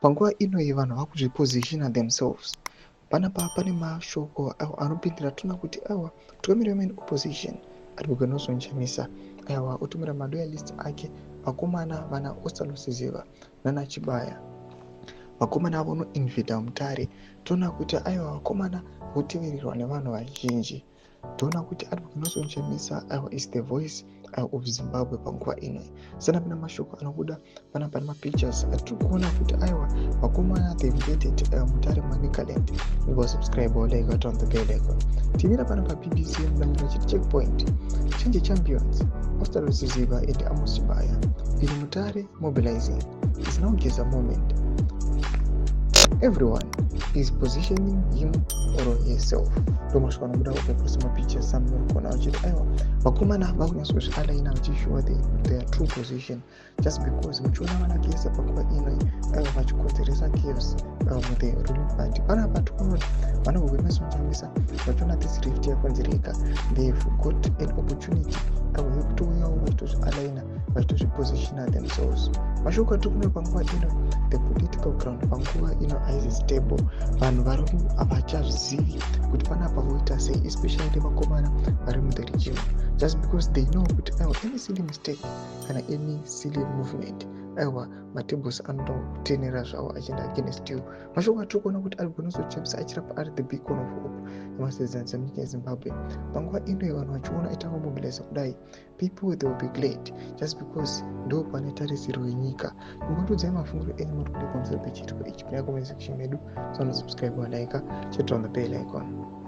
Panguva ino vanhu vakuzvipositiona themselves. Panapa pane mashoko anopindira. Toona kuti aiwa, mutungamiri wemain opposition Advocate Nelson Chamisa, aiwa, otumira maloyalist ake, vakomana vana Ostallos Siziba nana Chibaya. Vakomana vonoinvada Mutare. Toona kuti aiwa, vakomana votevererwa nevanhu vazhinji. Toona kuti Advocate Nelson Chamisa, aiwa, is the voice of Zimbabwe panguva ino. Sanapinda mashoko anobuda panapa, pane mapictures atiri kuona kuti aiwa, vakomana, they invaded Mutare, Manicaland. Subscribe, like, on the bell icon. Timira pana paBBC mudanyiro chiti checkpoint change champions Ostallos Siziba and Amos Chibaya in Mutare mobilizing is now Geza moment. Everyone is positioning him or herself. Ndomashoko anobuda upoposta mapictures amuri kuona vachiti aiwa, vakomana vakunyatsozvialaina vachishowa their true position, just because muchiona vana Geza panguva ino, aiwa, vachikonzeresa chaos muthe ruling party. Panapa tikuona kuti vana Nelson Chamisa vachiona this rift yakonzereka, they've got an opportunity, aiwa, yekutouyawo vachitozvialaina, vachitozvipositiona themselves. Mashoko atiri kuona panguva ino, the political ground panguva ino haisi stable. Vanhu vari havachazvizivi kuti panapa voita sei, especially vakomana vari muthe regime, just because they know kuti aiwa, any silly mistake kana any silly movement, aiwa, matables anoda kutenera zvavo achienda against you. Mashoko atiri kuona kuti ari Nelson Chamisa achirapa ari the beacon of hope yemacitizens emunyika yeZimbabwe panguva ino. Vanhu vachiona aitanga mobilize kudai, people, they will be glad, just because ndo pane tarisiro yenyika. Imbotiudzai mafungiro enyu muri kudii pamusoro pechiitiko ichi kuna comment section medu. So subscribe, like, turn on the bell icon.